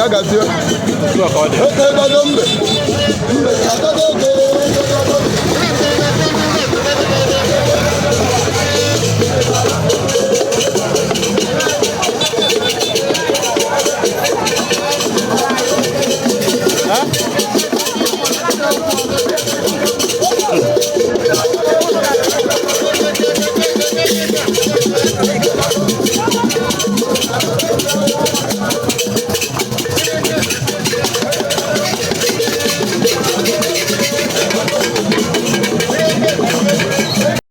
Ya gazie. Otu a ka ọ dị. Eke mbe mbe agago oge. Eh?